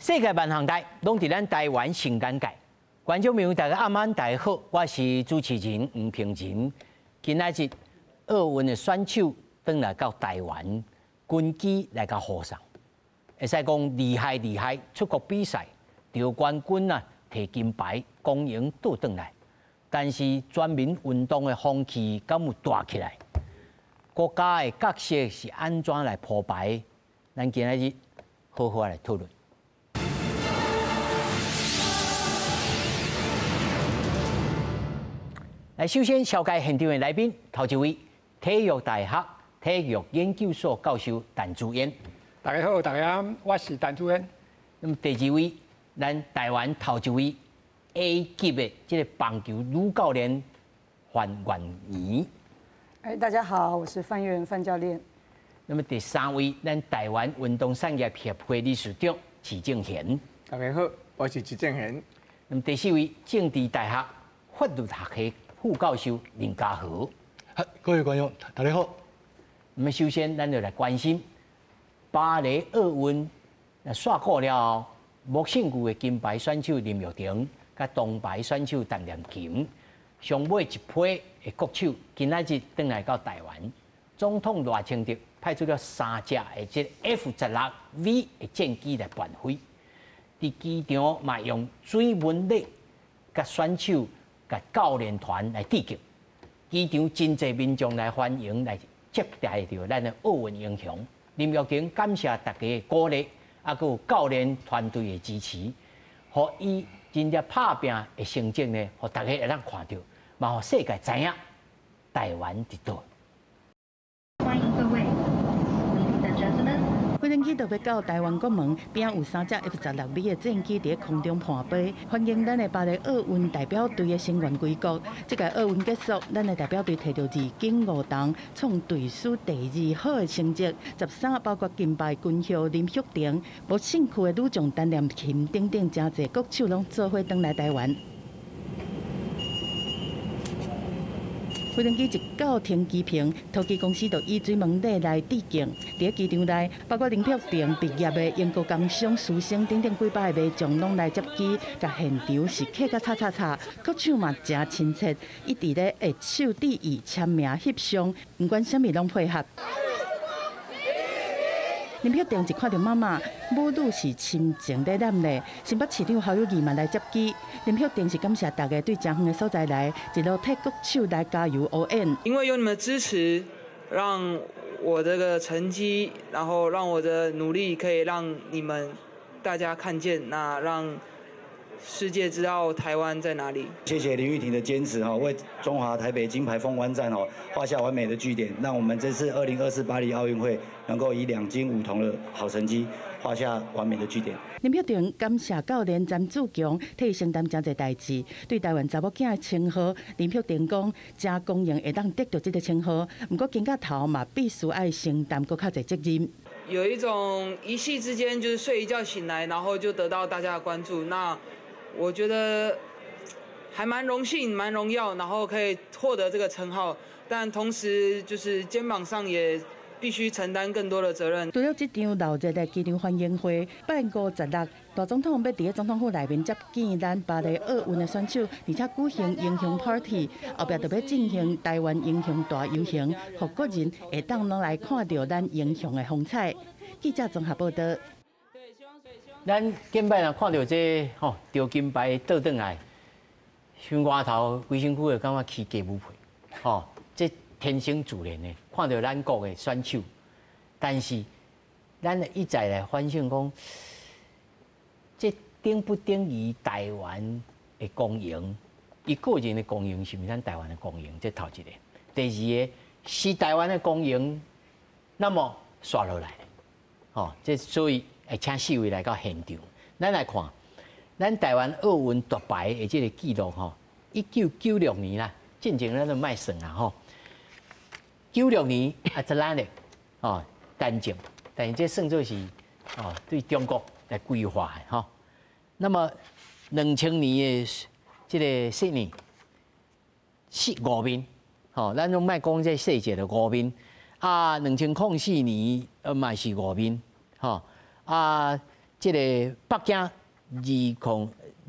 世界萬項代，攏佇咱台灣新簡介。觀眾朋友，大家暗暗大家好，我是主持人吳平仁。今仔日奧運的選手轉來到台灣，軍機來共護送，會使講厲害厲害，出國比賽得冠軍啊，提金牌，光榮倒轉來。但是全民運動的風氣敢有帶起來？國家的角色是按怎來鋪排？咱今仔日好好來討論。來，首先紹介現場的來賓，頭一位體育大學體育研究所教授陳志遠。大家好，大家好，我是陳志遠。那麼第二位，咱台灣頭一位 A 級的這個棒球女教練范願儀。哎，大家好，我是范願范教練。那麼第三位，咱台灣運動產業協會理事長徐正賢。大家好，我是徐正賢。那麼第四位，政治大學法律學系副教授林家和。各位觀眾，大家好。那麼首先，咱就來關心巴黎奧運，那煞過了後，無勝負的金牌選手林玉婷，佮銅牌選手陳念琴，上尾一批的國手，今仔日轉來到台灣，總統賴清德派出了三架的這 F-16V 的戰機來伴飛，佇機場嘛用水門禮佮選手、佮教練團來致敬，機場真濟民眾來歡迎，來接待著咱的奧運英雄。林玉婷感謝大家的鼓勵，啊，閣有教練團隊的支持，予伊真正拍拚的成績呢，予大家會當看著，嘛予世界知影台灣佇佗。歡迎各位，Ladies and gentlemen。飛行機就欲到台灣國門，邊有三架 F-16V 的戰機佇空中盤飛，歡迎咱的巴黎奧運代表隊的成員歸國。這屆奧運結束，咱的代表隊摕著二金五銅，創隊史第二好的成績。13包括金牌軍後林玉婷、無勝區的女將陳念琴等等，誠濟國手攏做伙轉來台灣。飛行機一到停機坪，桃機公司就以水門禮來致敬。佇機場內，包括林玉婷畢業的英國工商師生等等幾百个民眾攏來接機，共現場是客甲吵吵吵，國手嘛誠親切，一直咧握手致意、簽名翕相，毋管啥物攏配合。林玉婷一看著媽媽，母女是深情咧攬咧。新北市長侯友宜嘛來接機。林玉婷是感謝大家對誠遠的所在來，一路替國手來加油応援。因為有你們支持，讓我這個成績，然後讓我的努力可以讓你們大家看見，那讓世界知道台灣在哪裡。謝謝林玉婷的堅持哈，為中華台北金牌封關戰哦畫下完美的句點，讓我們這次2024巴黎奧運會能夠以2金5銅的好成績畫下完美的句點。林玉婷感謝教練詹志強替伊承擔誠濟代誌，對台灣查某囝的稱號，林玉婷講誠光榮會當得著這個稱號，毋過肩胛頭嘛必須愛承擔閣較濟責任。有一種一夕之間，就是睡一覺醒來，然後就得到大家的關注，那我覺得還蠻榮幸、蠻榮耀，然後可以獲得這個稱號，但同時就是肩膀上也必須承擔更多的責任。除了這場鬧熱的機場歡迎會，拜五16，大總統欲佇總統府內面接見咱巴黎奧運的選手，而且舉行英雄 party，後壁就欲進行台灣英雄大遊行，予國人會當攏來看著咱英雄的風采。記者綜合報道。咱近擺若看著這吼著金牌倒轉來，心肝頭規身軀會感覺起雞母皮，吼，這天生自然的，看著咱國的選手，但是咱一再來反省講，這等不等於台灣的光榮？伊個人的光榮是毋是咱台灣的光榮？這頭一個，第二個是台灣的光榮，那麼煞落來，吼，這所以。會請四位來到現場，咱來看，咱台灣奧運奪牌的這個記錄吼，1996年啦，進前咱都莫算啦吼。96年啊，這咱咧哦，單證，但是這算做是哦，對中國來規劃的吼。那麼2000年的這個悉尼四五面，吼，咱攏莫講這細節的五面啊，2004年嘛是五面，吼。啊，這个北京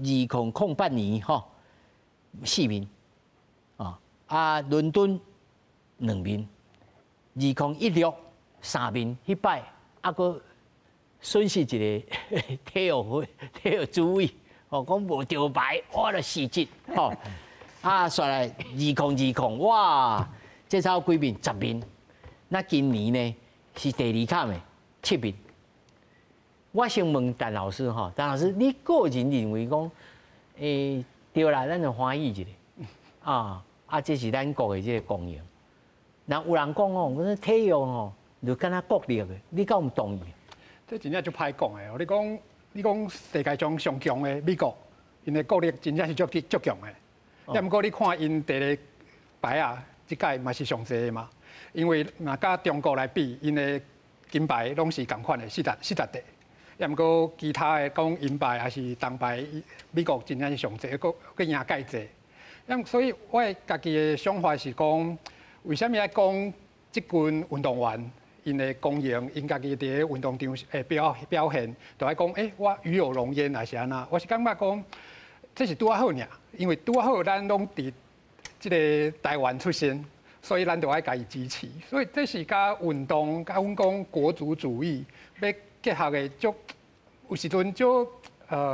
2008年吼四面，啊，倫敦兩面，2016三面，彼擺啊，閣損失一个體育會體育主委，哦，講無著牌，哇，就失職，吼，啊，煞來2020，哇，這次幾面10面，那今年呢是第二坎的七面。我先問陳老師吼，陳老師，你個人認為講，對啦，咱就歡喜一下，啊，這是咱國的這個光榮。那有人講哦，講體育吼，就敢若國力的，你敢有同意？這真正足歹講的。你講世界上上強的美國，𪜶的國力真正是足足強的。啊，毋過你看𪜶摕的牌啊，這屆嘛是上濟的嘛。因為若佮中國來比，𪜶的金牌攏是仝款的，40塊。也毋過其他的講銀牌還是銅牌，美國真正是上濟，閣閣贏蓋濟。咁所以我的家己的想法是講，為啥物愛講這群運動員𪜶的光榮，𪜶家己佇咧運動場的表現，就愛講，我與有榮焉還是按怎？我是感覺講，這是拄仔好爾，因為拄仔好咱攏佇這个台灣出生，所以咱就愛共伊支持。所以這是佮運動，佮阮講國族主義欲結合的足，有時陣足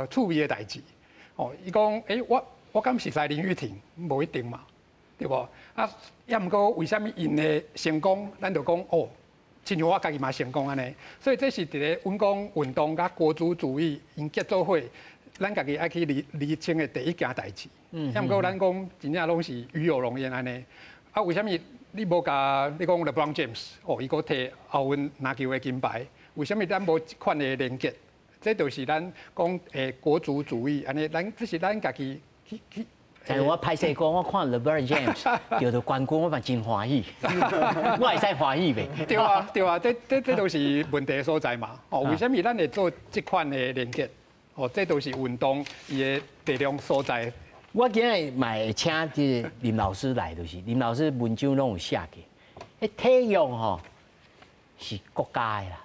趣味的代誌。哦，伊講，我敢熟似林郁婷？無一定嘛，對無？啊，抑毋過為啥物𪜶的成功，咱就講哦，親像我家己嘛成功按呢。所以這是佇咧阮講運動佮國族主義𪜶結做伙，咱家己愛去釐釐清的第一件代誌。抑毋過咱講真正攏是與有榮焉按呢。啊，為啥物你無共你講 LeBron James 哦，伊閣摕奧運籃球的金牌？為啥物咱無這款的連結？這就是咱講國族主義按呢，咱這是咱家己去。但是我歹勢講，我看 LeBron James 得著冠軍，我嘛真歡喜。我會使歡喜袂？對啊，對啊，這都是問題所在嘛。哦，為啥物咱會做這款的連結？哦，這都是運動伊的力量所在。我今日嘛會請這個林老師來，就是林老師文章攏有寫過。體育吼是國家的啦，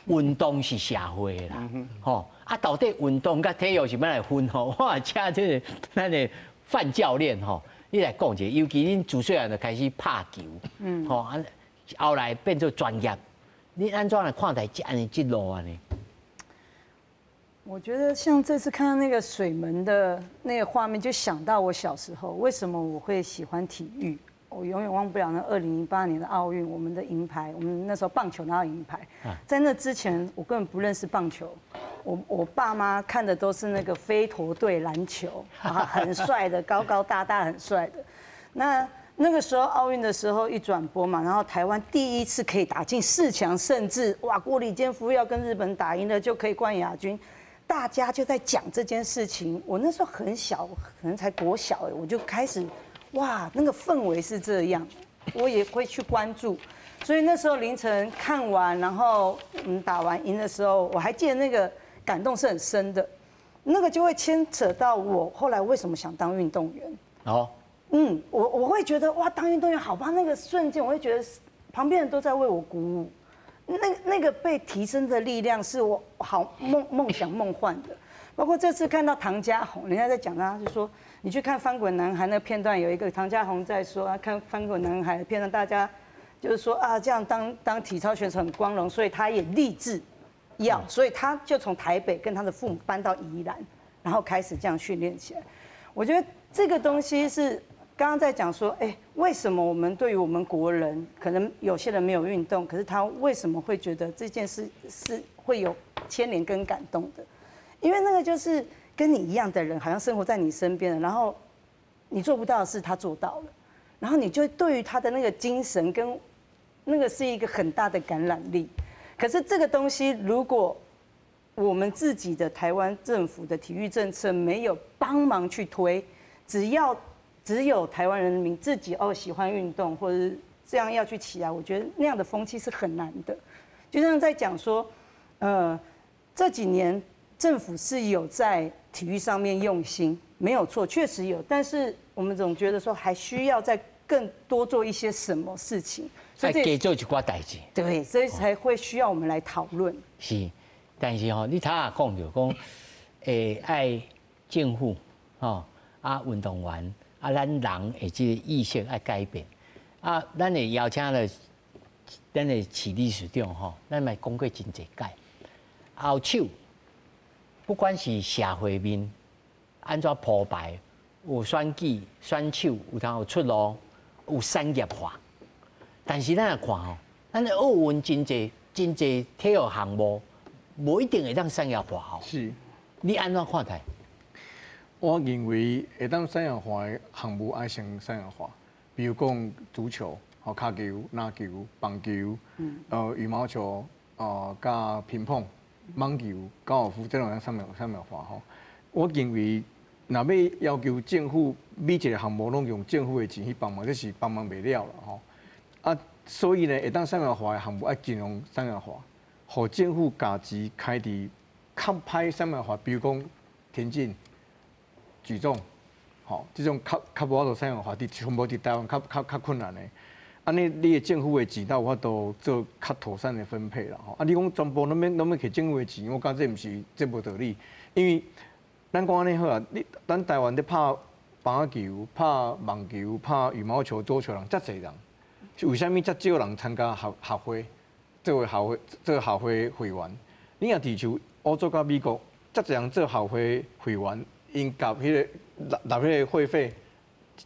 運動是社會的啦。吼啊，到底運動佮體育是欲來分吼？我請這个咱的范教練吼，你來講一下，尤其恁自細漢就開始拍球，吼啊，後來變做專業，你按怎來看待這按呢這路按呢？我覺得像這次看到那個水門的那個畫面，就想到我小時候，為什麼我會喜歡體育？我永遠忘不了那2008年的奧運，我們的銀牌，我們那時候棒球拿到銀牌。在那之前，我根本不認識棒球。我爸媽看的都是那個飛陀隊籃球，很帥的，高高大大，很帥的。那個時候奧運的時候一轉播嘛，然後台灣第一次可以打進四強，甚至哇，鍋里健夫要跟日本打贏了就可以冠亞軍。大家就在講這件事情。我那時候很小，可能才國小，我就開始，哇，那個氛圍是這樣，我也會去關注。所以那時候凌晨看完，然後打完贏的時候，我還記得那個感動是很深的。那個就會牽扯到我後來為什麼想當運動員。哦，我會覺得哇，當運動員好棒！那個瞬間，我會覺得旁邊人都在為我鼓舞。那個被提升的力量是我好夢想夢幻的，包括這次看到唐嘉鴻，人家在講他，就說你去看翻滾男孩那個片段，有一個唐嘉鴻在說啊，看翻滾男孩的片段，大家就是說啊，這樣當體操選手很光榮，所以他也立志要，所以他就從台北跟他的父母搬到宜蘭，然後開始這樣訓練起來。我覺得這個東西是。剛剛在講說，哎，為什麼我們對於我們國人，可能有些人沒有運動，可是他為什麼會覺得這件事是會有牽連跟感動的？因為那個就是跟你一樣的人，好像生活在你身邊，然後你做不到的事他做到了，然後你就對於他的那個精神跟那個是一個很大的感染力。可是這個東西，如果我們自己的台灣政府的體育政策沒有幫忙去推，只有台灣人民自己哦喜歡運動，或者是這樣要去起來，我覺得那樣的風氣是很難的。就像在講說，這幾年政府是有在體育上面用心，沒有錯，確實有。但是我們總覺得說還需要再更多做一些什麼事情，再加做一寡代誌。對，所以才會需要我們來討論。是，但是吼，你頭仔講著講，愛政府吼啊，運動員啊，咱人的這個意識愛改變啊，咱會邀請了咱的市理事長吼，咱嘛講過真濟擺，後手不管是社會面按怎鋪排，有選舉選手有通有出路，有產業化，但是咱來看吼，咱的奧運真濟真濟體育項目，無一定會當產業化吼。是，你按怎看待？我認為會當產業化的項目愛先產業化，比如講足球、吼跤球、籃球、棒球、羽毛球、佮乒乓、網球、高爾夫，這攏會當產業化吼。我認為，若欲要求政府每一個項目攏用政府的錢去幫忙，這是幫忙袂了啦吼。啊，所以呢，會當產業化的項目愛盡量產業化，予政府共錢開佇較歹產業化，比如講田徑、舉重，吼，這種較較無法度產業化，佇全部佇台灣較較較困難的。按呢，你的政府的錢才有法度做較妥善的分配啦。吼，啊，你講全部攏免攏免摕政府的錢，我感覺這毋是這無道理，因為咱講按呢好啊，你咱台灣咧拍板球、拍網球、拍羽毛球、桌球人遮濟人，是為啥物遮少人參加學學會，做為校會做校會會員？你若佇像歐洲佮美國，遮濟人做校會會員，𪜶夾彼個納納彼個會費。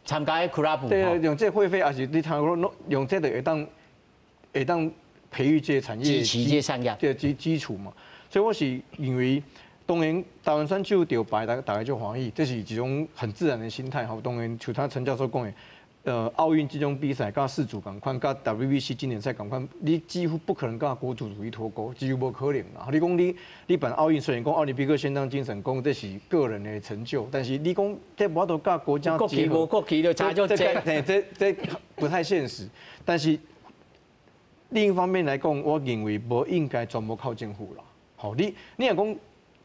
參加彼 club。對，用這個會費，抑是你通講用這個會當會當培育這個產業，支持這個產業，這基基礎嘛。所以我是認為，當然台灣選手得牌，大家就歡喜，這是一種很自然的心態吼。當然，像他陳教授講的，奧運這種比賽，佮世足仝款，佮 WBC 經典賽仝款，你幾乎不可能佮國族主義脫鈎，幾乎無可能啦。你講你你辦奧運，雖然講奧林匹克憲章精神，講這是個人的成就，但是你講這無法度佮國家國旗無國旗就差足濟，這這不太現實。但是另一方面來講，我認為無應該全部靠政府啦。吼，你你若講，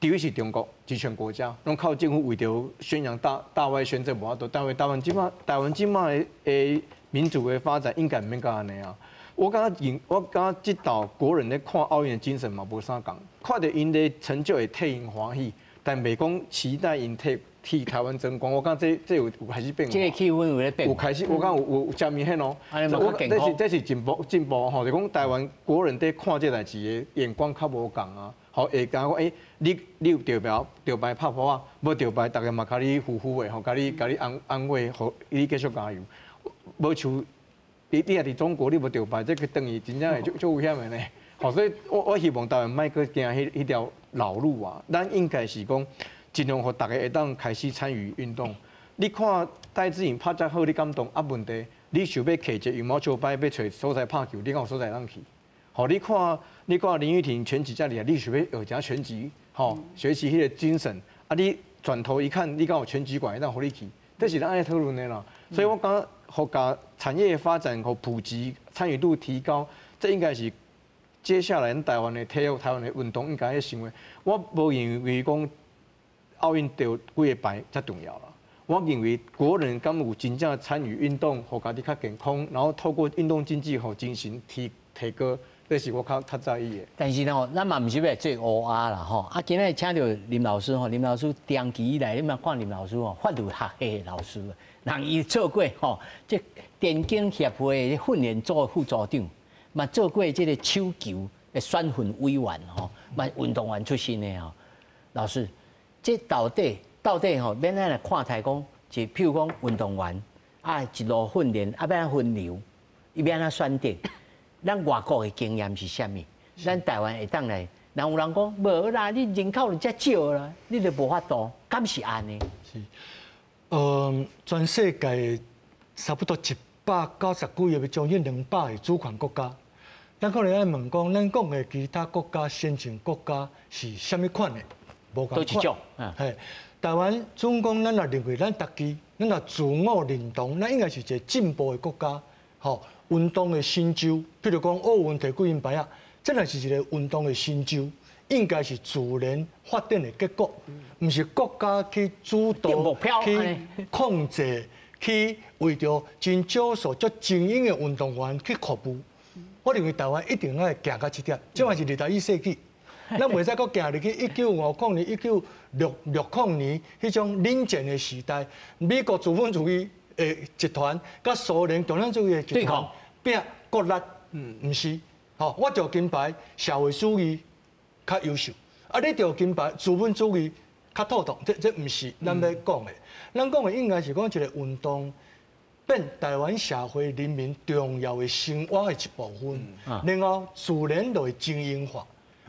除非是中國集權國家，攏靠政府為著宣揚大大外宣，這無法度。台灣台灣這擺台灣這擺的民主的發展應該毋免到按呢啊。我感覺我感覺這道國人咧看奧運的精神嘛無啥仝，看著𪜶的成就會替𪜶歡喜，但袂講期待𪜶替替台灣爭光。我感覺這這有有開始變化。這個氣氛有咧變。有開始，我感覺有有誠明顯哦。我這是這是進步進步吼，就講台灣國人佇看這代誌的眼光較無仝啊。吼，會感覺講，欸，你你有著牌著牌拍噗仔，無著牌，逐家嘛共你呼呼的吼，共你共你安安慰，予你繼續加油。無像你你若佇中國，你無著牌，這個轉去真正會足足危險的呢。吼，所以我我希望台灣莫閣行彼彼條老路啊。咱應該是講盡量予逐家會當開始參與運動。你看戴資穎拍遮好，你感動啊？問題你想欲摕一個羽毛球拍，欲揣所在拍球，你敢有所在通去？吼，你看，你看林郁婷拳擊遮厲害，你想欲學一下拳擊？吼，學習彼個精神。啊，你轉頭一看，你敢有拳擊館會當予你去？這是咱愛討論的啦。所以我感覺，予共產業發展和普及、參與度提高，這應該是接下來咱台灣的體育、台灣的運動應該愛想的。我無認為講奧運得幾個牌遮重要啦。我認為國人敢有真正參與運動，予家己較健康，然後透過運動競技，予精神提提高。這是我較較在意的。但是呢，咱嘛毋是欲來做烏鴉啦吼。啊，今日請著林老師吼，林老師長期以來，你嘛看林老師吼，法律學系的老師，人伊做過吼，這電競協會的訓練組副組長，嘛做過這個手球的選訓委員吼，嘛運動員出身的吼。老師，這到底到底吼，欲按怎來看待講，就譬如講運動員啊，一路訓練啊，欲按怎分流，伊欲按怎選擇？咱外國的經驗是啥物？咱台灣會當來，人有人講無啦，你人口就遮少啦，你就無法度，敢是按呢？是，全世界差不多190幾個，將近200個主權國家。咱可能愛問講，咱講的其他國家、先進國家是啥物款的？無仝款。嘿，台灣總講，咱若認為咱家己，咱若自我認同，咱應該是一個進步的國家，吼。運動的成就，譬如講奧運摕幾銀牌仔，這若是一個運動的成就，應該是自然發展的結果，毋是國家去主導、去控制、去為著真少數足精英的運動員去服務。我認為台灣一定愛行到這點，這嘛是21世紀。咱袂使閣行入去1950年、1960年彼種冷戰的時代，美國資本主義的集團佮蘇聯共產主義的集團拼國力，毋是，吼，我著金牌社會主義較優秀，啊，你著金牌資本主義較妥當，這毋是咱欲講的，咱講的應該是講一個運動變台灣社會人民重要的生活的一部分，然後自然就會精英化，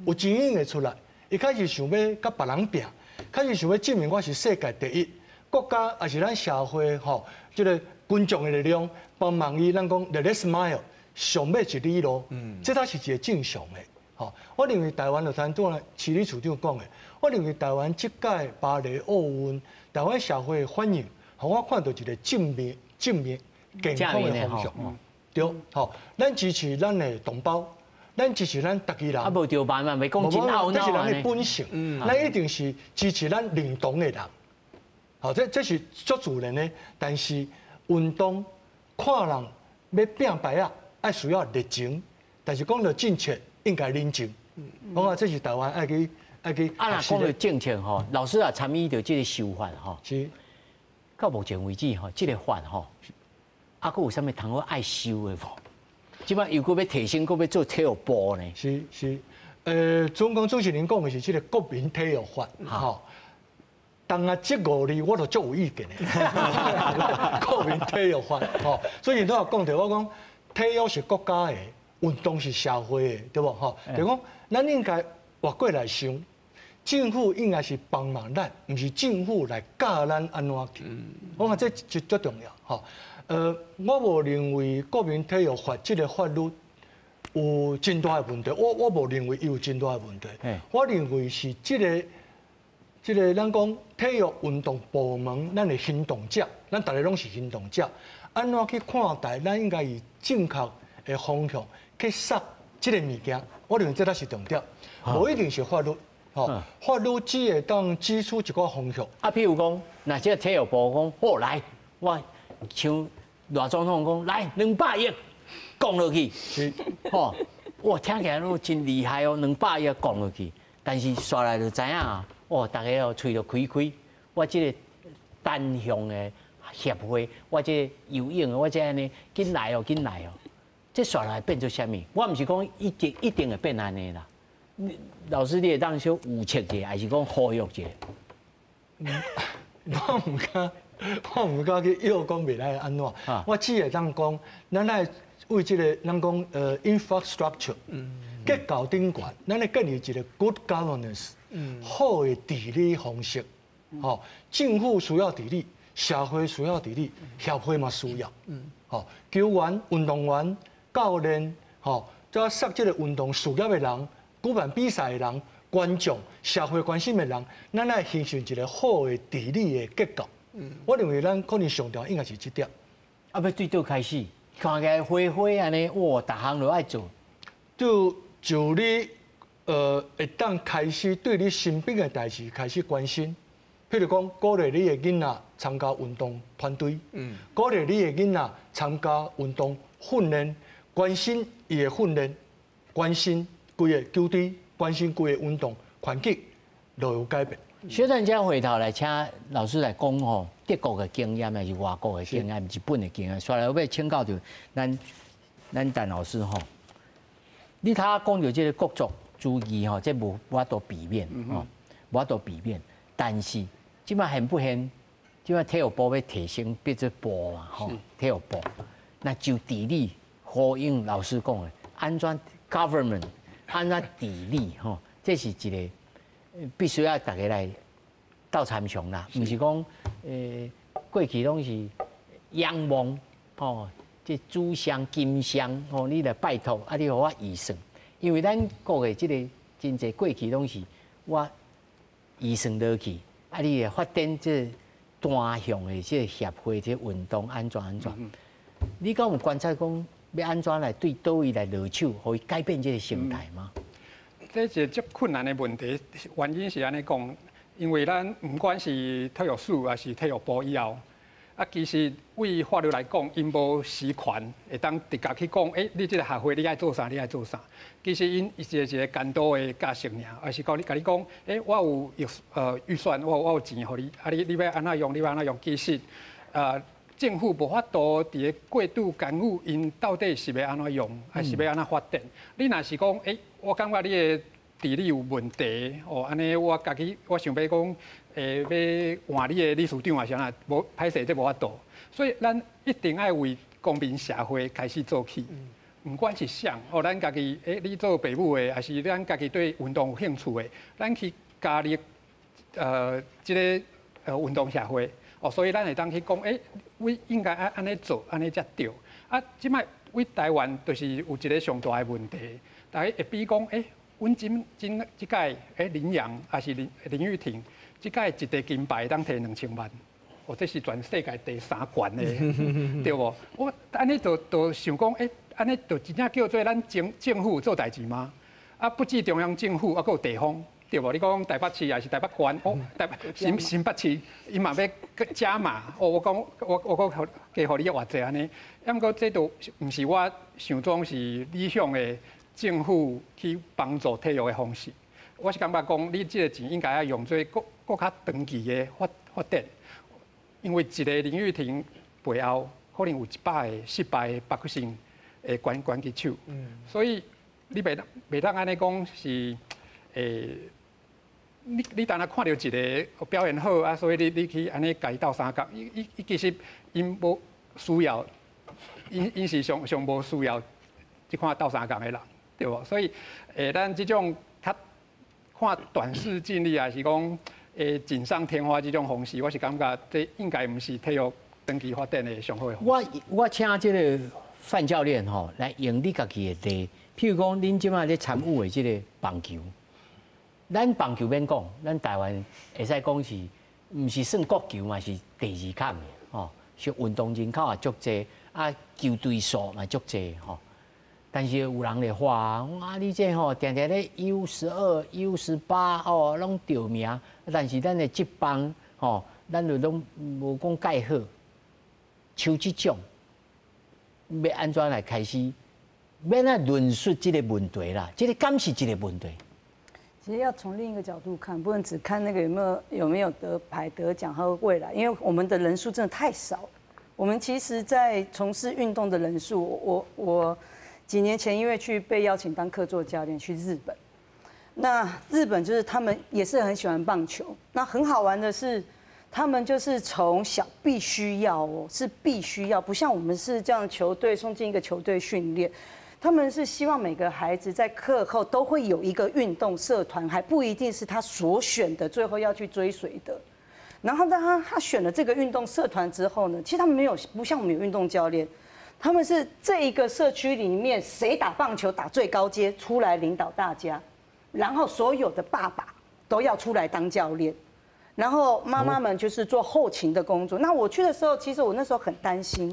有精英會出來，伊開始想欲佮別人拚，開始想欲證明我是世界第一，國家抑是咱社會吼，這個群眾的力量幫忙伊，咱講 the last mile 上尾一里路，這才是一個正常的。吼，我認為台灣就像拄仔市里處長講的，我認為台灣這屆巴黎奧運，台灣社會的反應，予我看到一個正面、正面、健康的方向。對，吼，咱支持咱的同胞，咱支持咱家己人。啊，無著辦嘛，袂講真懊惱。這是咱的本性，咱一定是支持咱認同的人。好，這是足自然的，但是運動看人欲拚牌仔，愛需要熱情，但是講到政策，應該冷靜。我講這是台灣愛去愛去。啊，若講到政策吼，老師也參與著這個修法吼。是。到目前為止吼，這個法吼，啊，閣有啥物通好愛修的無？這擺又閣欲提升，閣欲做體育部呢？是是，總講主持人講的是這個國民體育法，吼。當啊，這五字我都足有意見的。國民體育法，吼，所以都有講著，我講體育是國家的，運動是社會的，對無？吼，就講咱應該活過來想，政府應該是幫忙咱，毋是政府來教咱按怎去。我看這就足重要，吼。我無認為國民體育法這個法律有真大的問題，我無認為伊有真大的問題。我認為是這個咱講體育運動部門，咱的行動者，咱逐个攏是行動者，按怎去看待？咱應該以正確的方向去殺這個物件。我認為這才是重點，無一定是法律。吼，法律只會當指出一個方向。啊，譬如講，若這個體育部講，好來，我像賴總統講，來200億降落去，是，吼，哇，聽起來攏真厲害哦，兩百億降落去，但是煞來就知影啊，哦，逐个哦喙就開開，我這個單項的協會，我這個游泳的，我這按呢，緊來哦，緊來哦，這煞來變做啥物？我毋是講一定一定會變按呢啦。老師，你會當小預測者，還是講呼籲者？我毋敢，我毋敢去臆講未來按怎。我只會當講，咱愛為這個咱講infrastructure 結構頂懸，咱來建立一個 good governance，好的治理方式。吼，政府需要治理，社會需要治理，協會嘛需要。吼，球員、運動員、教練，吼，這設這個運動事業的人，舉辦比賽的人、觀眾、社會關心的人，咱來形成一個好的治理的結構。我認為咱可能上重要應該是這點。啊，欲對佗開始，看起來花花按呢，哇，逐項都愛做。就你會當開始對你身邊的代誌開始關心，譬如講鼓勵你的囡仔參加運動團隊，鼓勵你的囡仔參加運動訓練，關心伊的訓練，關心規個球隊，關心規個運動環境，就有改變。小等下回頭來請老師來講吼，德國的經驗，還是外國的經驗，日本的經驗。煞來我欲請教著咱陳老師吼，你頭講著這個國族主義吼，這無法度避免吼，無法度避免。但是這擺現不現？這擺體育部欲提升變做部嘛吼，體育部。那就治理呼應老師講的，按怎 government，按怎治理吼，這是一個必須要逐家來鬥參詳啦，毋是講過去攏是仰望吼，這祖上金上吼，你來拜託啊，你予我預算，因為咱國的這個真濟過去攏是我預算落去，啊，你會發展這單項的這個協會這運動按怎按怎？你敢有觀察講欲按怎來對佗位來落手，予伊改變這個生態嗎？這是足困難的問題，原因是按呢講，因為咱毋管是體育署抑是體育部以後，啊，啊，其实对法律来讲，𪜶无实权会当直接去讲，欸，你这个协会你爱做啥，你爱做啥。其实𪜶伊是一个监督的角色尔，而是讲你共你讲，欸，我有预算，我有钱予你，啊你欲按怎用，你欲按怎用。其实，政府无法度伫咧过度干预𪜶到底是欲按怎用，还是欲按怎发展。你若是讲，欸，我感觉你的治理有问题，哦，按呢我家己我想欲讲，欲换你的理事长抑是按怎，无歹势，这无法度。所以咱一定爱为公民社会开始做起，毋管是啥，哦，咱家己，欸，你做爸母的，抑是咱家己对运动有兴趣的，咱去加入这个运动协会，哦，所以咱会当去讲，欸，我应该爱按呢做，按呢才对。啊，这摆对台湾就是有一个上大的问题，大家会比讲，欸，阮今今这届欸林洋抑是林林郁婷，这届一块金牌当提2000万，哦，这是全世界第三悬的，对无？我按呢就就想讲，欸，按呢就真正叫做咱政府做代志吗？啊，不止中央政府，啊，阁有地方，对无？你讲台北市抑是台北县，哦，台北新北市，伊嘛欲加码，哦，我讲我阁加予你偌济按呢？毋过这都毋是我想中是理想的政府去帮助体育的方式。我是感觉讲，你这个钱应该爱用做阁阁较长期的发展，因为一个林郁婷背后可能有100个失败的北性的拳击手，所以你袂当按呢讲是，你当然看著一个表现好啊，所以你去按呢共伊斗相共，伊伊伊其实𪜶无需要，𪜶是上上无需要这款斗相共的人，对无？所以，咱这种较看短视近利，抑是讲锦上添花这种方式，我是感觉这应该毋是体育长期发展的上好的方式。我请这个范教练吼来用你家己的例，譬如讲，恁这摆咧参与的这个棒球，咱棒球免讲，咱台湾会使讲是，毋是算国球嘛，是第二级的吼，是运动人口也足济，啊球队数嘛足济吼。但是有人咧话啊，你这吼定定咧 U12、U18哦，拢著名，但是咱的职棒吼，咱就拢无讲盖好。像这种，欲按怎来开始？欲按怎论述这个问题啦？这个敢是一个问题？其实要从另一个角度看，不能只看那个有没有得牌得奖和未来，因为我们的人数真的太少。我们其实，在从事运动的人数，我几年前因为去被邀请当客座教练去日本，那日本就是他们也是很喜欢棒球。那很好玩的是，他们就是从小必须要哦，是必须要，不像我们是这样球队送进一个球队训练。他们是希望每个孩子在课后都会有一个运动社团，还不一定是他所选的，最后要去追随的。然后当他选了这个运动社团之后呢，其实他们没有不像我们有运动教练，他们是这一个社区里面谁打棒球打最高阶出来领导大家，然后所有的爸爸都要出来当教练，然后妈妈们就是做后勤的工作。那我去的时候，其实我那时候很担心，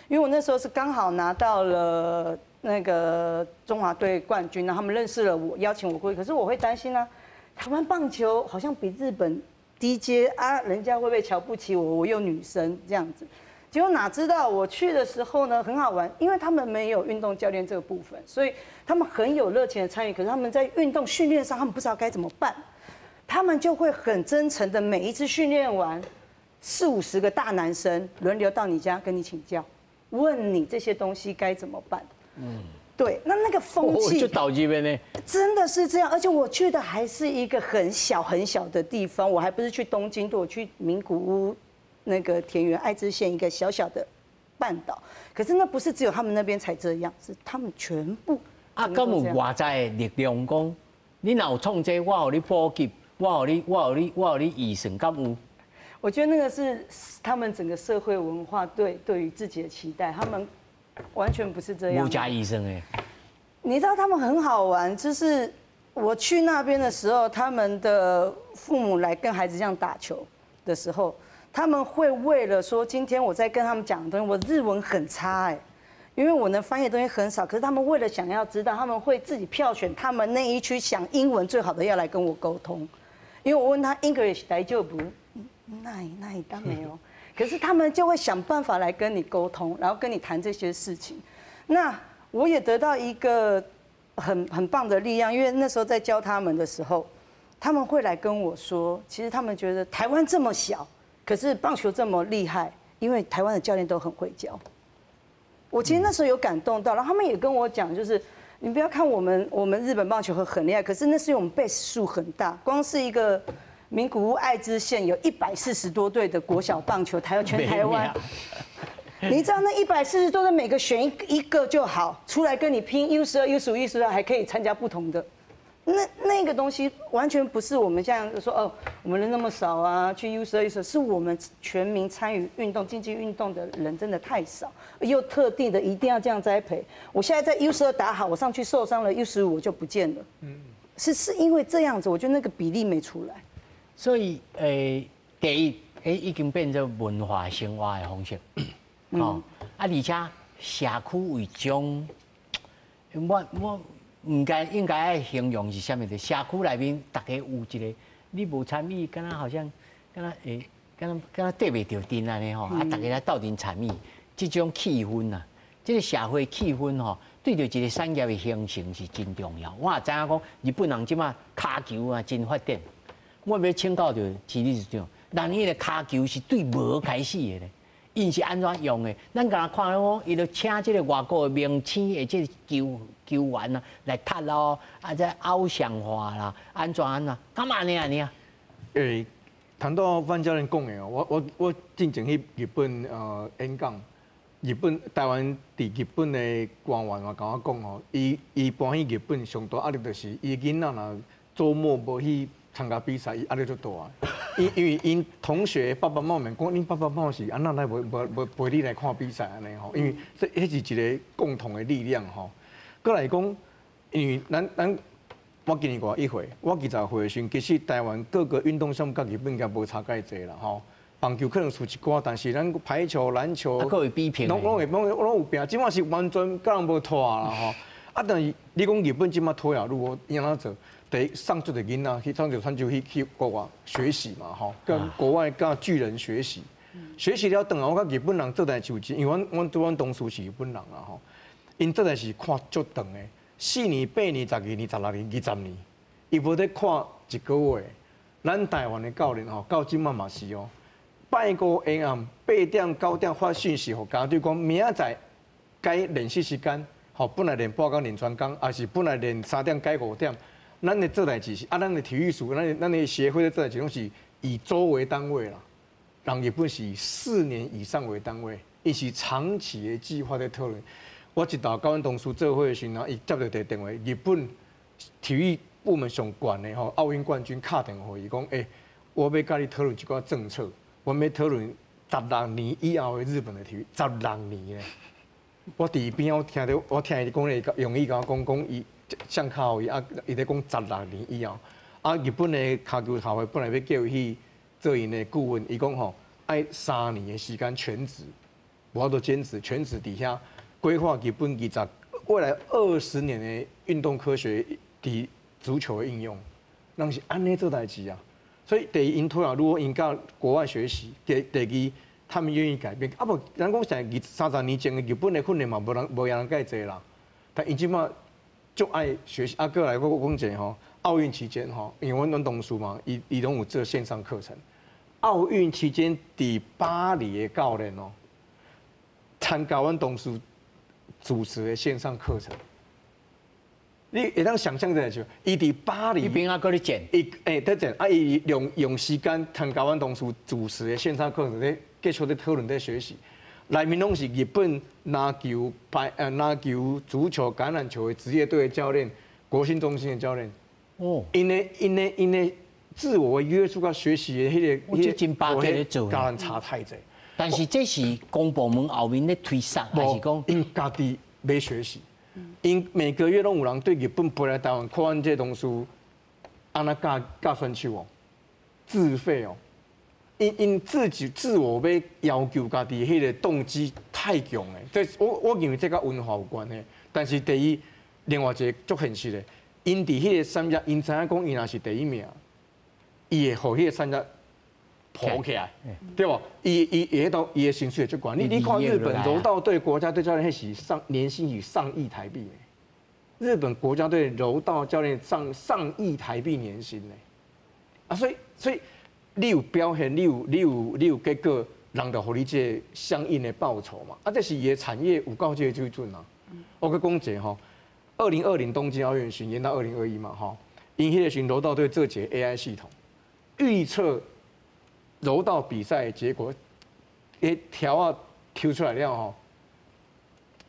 因为我那时候是刚好拿到了那个中华队冠军，然后他们认识了我，邀请我过去。可是我会担心啊，台湾棒球好像比日本低阶啊，人家会不会瞧不起我？我又女生这样子。结果哪知道我去的时候呢，很好玩，因为他们没有运动教练这个部分，所以他们很有热情的参与。可是他们在运动训练上，他们不知道该怎么办，他们就会很真诚的每一次训练完，四五十个大男生轮流到你家跟你请教，问你这些东西该怎么办。对，那个风气就倒这边呢，真的是这样。而且我去的还是一个很小很小的地方，我还不是去东京都，我去名古屋那个田园爱知县一个小小的半岛。可是那不是只有他们那边才这样，是他们全部。啊，敢有外在的力量讲，你若有创这个，我予你补给，我予你预算，敢有？我觉得那个是他们整个社会文化对于自己的期待，他们完全不是这样。无加医生哎，你知道他们很好玩，就是我去那边的时候，他们的父母来跟孩子这样打球的时候，他们会为了说今天我在跟他们讲的东西，我日文很差哎，因为我能翻译的东西很少，可是他们为了想要知道，他们会自己票选他们那一区讲英文最好的要来跟我沟通，因为我问他 English 大丈夫，ないないダメよ。可是他們就會想辦法來跟你溝通，然後跟你談這些事情。那我也得到一個很棒的力量，因為那時候在教他們的時候，他們會來跟我說，其實他們覺得台灣這麼小，可是棒球這麼厲害，因為台灣的教練都很會教。我其實那時候有感動到，然後他們也跟我講，就是你不要看我們日本棒球很厲害，可是那是因為我們 base 數很大，光是一個名古屋愛知縣有140多隊的國小棒球，全台灣，你知道那140多隊每個選一個就好，出來跟你拼 U12、U15、U13，還可以參加不同的。那個東西完全不是我們這樣說哦，我們人那麼少啊，去 U12、U12，是我們全民參與運動、競技運動的人真的太少，又特定的一定要這樣栽培。我現在在 U12打好，我上去受傷了，U15我就不見了。是因為這樣子，我覺得那個比例沒出來。所以，第一，已經變做文化生活的方式，哦，啊，而且社區為將，我毋該應該愛形容是啥物的？社區內面大家有一個，你無參與，敢若好像，敢若會，敢若綴袂著陣按呢吼，啊，大家來鬥陣參與，這種氣氛啊，這個社會氣氛吼，對著一個產業的形成是真重要。我也知影講，日本人這馬跤球啊真發展。我欲請教著徐理事長，咱彼个跤球是對無開始的咧，𪜶是按怎用的？咱敢若看講，伊就請這個外國的明星的這個球員啊來踢咯，啊這偶像化啦，按怎按怎，敢按呢按呢啊？欸，談到范教練講的哦，我進前去日本演講，日本台灣佇日本的官員嘛共我講哦，伊搬去日本上大壓力就是伊囡仔若週末無去參加比賽，伊壓力足大。因為𪜶同學爸爸媽媽講，恁爸爸媽媽是按怎來無陪你來看比賽按呢吼？因為這彼是一個共同的力量吼。閣來講，因為咱我今年外一歲，我20歲的時陣，其實台灣各個運動項目佮日本應該無差蓋濟啦吼。棒球可能輸一寡，但是咱排球、籃球，攏會攏有拼。這馬是完全佮人無拖啦吼。啊，但是你講日本這馬拖也愈好，伊按怎做？第一送足濟囡仔去，送著選手去國外學習嘛吼，跟國外佮巨人學習，學習了轉來，我感覺日本人做代志有真，因為阮同事是日本人啦吼，𪜶做代志看足長的，4年、8年、12年、16年、20年，伊無咧看一個月。咱台灣的教練吼，到這馬嘛是哦，拜五下暗8點9點發訊息予家長講，明仔載改練習時間，吼，本來練半工練全工，抑是本來練3點改5點。咱的做代志是啊，咱的體育署，咱的協會的做代志攏是以週為單位啦。人日本是以4年以上為單位，伊是長期的計劃在討論。我一道佮阮同事做伙的時陣，伊接著一個電話，日本體育部門上懸的吼奧運冠軍敲電話伊講，欸，我欲佮你討論一寡政策，我欲討論16年以後的日本的體育，十六年咧。我佇邊我聽著，我聽伊講咧，用伊共我講講伊。上敲伊啊，伊咧講十六年以後，啊，日本的跤球協會本來欲叫伊去做𪜶的顧問，伊講吼愛3年的時間全職，無法度兼職，全職佇遐規劃日本未來20年的運動科學佇足球的應用，人是按呢做代誌啊。所以第一，𪜶拖也如果𪜶佮國外學習；第二，他們願意改變。啊無，咱講實在，30年前的日本的訓練嘛，無人蓋濟啦。但𪜶這馬足愛學習。啊，閣來我講一下吼，奧運期間吼，因為阮同事嘛，伊攏有做線上課程。奧運期間，佇巴黎的教練哦，參加阮同事主持的線上課程。你會當想象這個就，伊佇巴黎，伊邊仔閣咧剪，伊欸佇剪，啊伊用時間參加阮同事主持的線上課程，咧繼續咧討論咧學習。內面攏是日本籃球、籃球、足球、橄欖球的職業隊的教練，國訓中心的教練。哦，𪜶的自我約束佮學習的彼個，我這真巴結咧做，佮咱差太濟。但是這是公部門後面咧推捒，還是講𪜶家己欲學習？𪜶每個月攏有人對日本飛來台灣看阮這同事，按怎教教選手哦，自費哦。𪜶自己自我欲要求家己彼個動機太強的，這我認為這佮文化有關係。但是第一，另外一個足現實的，𪜶佇彼個產業，𪜶知影講𪜶若是第一名，伊會予彼個產業抱起來，對無？伊彼度伊的薪水足懸。你看日本柔道隊國家隊教練，彼是上年薪是上億台幣。日本國家隊柔道教練上億台幣年薪呢。啊，所以你有表現，你有結果，人就予你這個相應的報酬嘛。啊，這是伊的產業有夠這個水準啊。我閣講一下吼，2020東京奧運巡演到2021嘛，吼，𪜶彼個時柔道隊做一個 AI 系統，預測柔道比賽結果，欸，條仔抽出來了吼，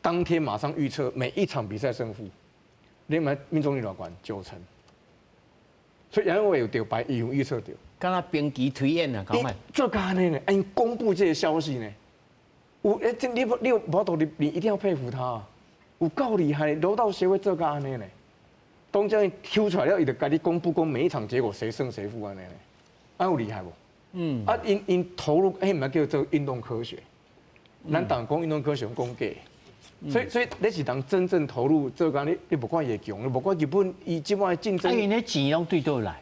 當天馬上預測每一場比賽勝負，你們命中率偌懸？90%。所以楊偉有著牌，伊有預測著。敢若兵棋推演啊，講做甲按呢呢，𪜶公布這個消息呢，有欸，這你有無道理，你一定要佩服他，有夠厲害，柔道協會做甲按呢呢，當這樣抽出來了，伊就共你公布講每一場結果誰勝誰負按呢呢，啊有厲害無？嗯，啊，𪜶投入，彼毋是叫做運動科學，咱黨講運動科學講假，所以你是人真正投入做工，你無管伊會強，你無管日本伊這擺競爭，啊，𪜶的錢攏對佗來？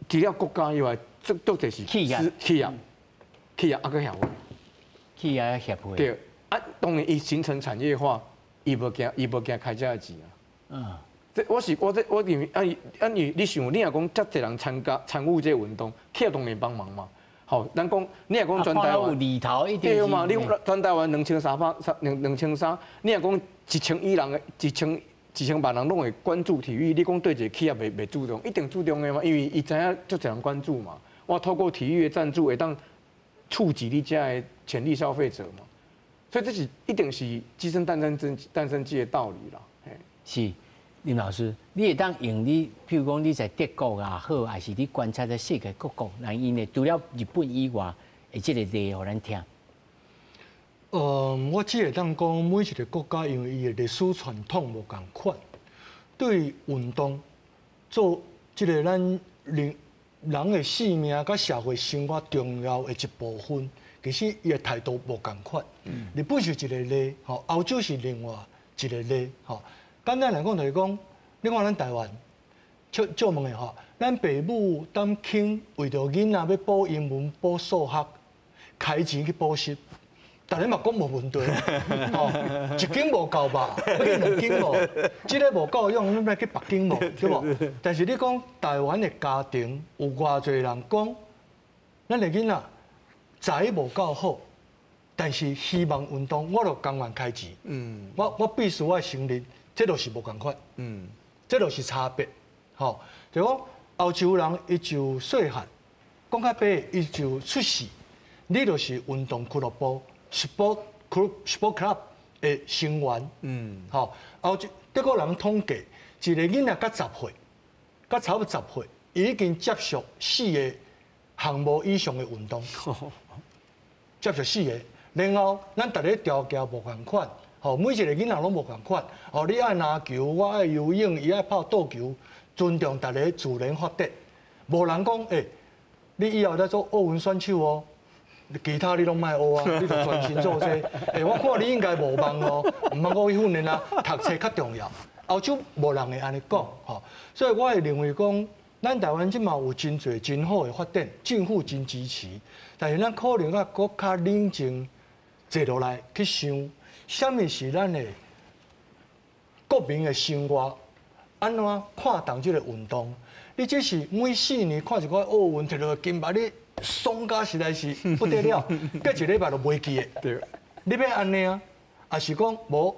除了國家以外，足足濟是企業、企業、企業啊，閣協會，企業協會。對，啊，當然伊形成產業化，伊無驚開這個錢啊。嗯。這我是我這我認為，啊啊你你想，你若講遮濟人參加參與這個運動，企業當然幫忙嘛。吼，咱講你若講全台灣，對嘛？你全台灣2300三兩兩千三，你若講1000億人的1000萬人攏會關注體育，你講對一個企業袂注重，一定注重的嘛，因為伊知影足濟人關注嘛。我透過體育的贊助，會當觸及你遮的潛力消費者嘛。所以這是一定是雞生蛋，蛋生蛋生雞的道理啦。是。林老師，你會當用你，譬如講你在德國也好，還是你觀察在世界各國，人𪜶的除了日本以外的這個例，予咱聽。我只會當講每一個國家，因為伊的歷史傳統無仝款，對運動做這個咱人人的生命佮社會生活重要的一部分，其實伊的態度無仝款。日本是一個例，吼，歐洲是另外一個例，吼。簡單來講就是講，你看咱台灣，笑笑問的吼，咱爸母擔心為著囡仔欲補英文、補數學，開錢去補習，逐家嘛講無問題，吼，一間無夠吧？欲去兩間無？這个無夠用，你欲去別間無？對無？但是你講台灣的家庭有偌濟人講，咱的囡仔才無夠好，但是希望運動，我就甘願開錢。我必須愛承認。這就是無仝款，這就是差別，吼。就講歐洲人伊就細漢，講較白，伊就出世，你就是運動俱樂部（sport club）、sport club 的成員，吼。歐洲德國人統計，一個囡仔才十歲，才差不多十歲，伊已經接觸四個項目以上的運動，接觸四個，然後咱逐家條件無仝款。吼，每一個囡仔攏無仝款。哦，你愛籃球，我愛游泳，伊愛拍桌球，尊重逐家自然發展。無人講，欸，你以後來做奧運選手哦，其他你攏莫學啊，你就專心做這個。欸，我看你應該無望哦，毋通閣去訓練啊，讀冊較重要。歐洲無人會按呢講，吼，所以我會認為講，咱台灣這馬有真濟真好的發展，政府真支持，但是咱可能愛閣較冷靜坐落來去想。啥物是咱的國民的生活？按怎看待這個運動？你只是每4年看一個奧運摕著金牌，你爽甲實在是不得了，過一禮拜就袂記得。你欲按呢啊？抑是講無？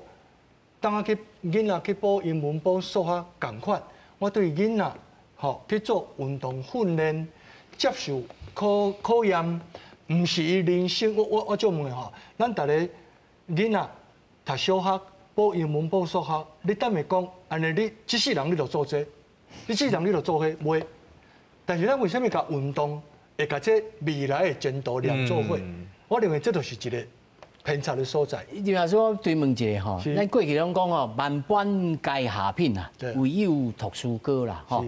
當我去囡仔去補英文、補數學仝款，我對囡仔吼去做運動訓練、接受考考驗，毋是伊人生。我借問吼，咱逐个囡仔讀小學補英文、補數學，你等下講，按呢你這世人你就做這個，你這世人你就做彼個，袂。但是咱為啥物共運動會共這未來的前途連做伙？我認為這就是一個偏差的所在。林老師，我追問一下吼，咱過去攏講吼，萬般皆下品啊，唯有讀書高啦，吼。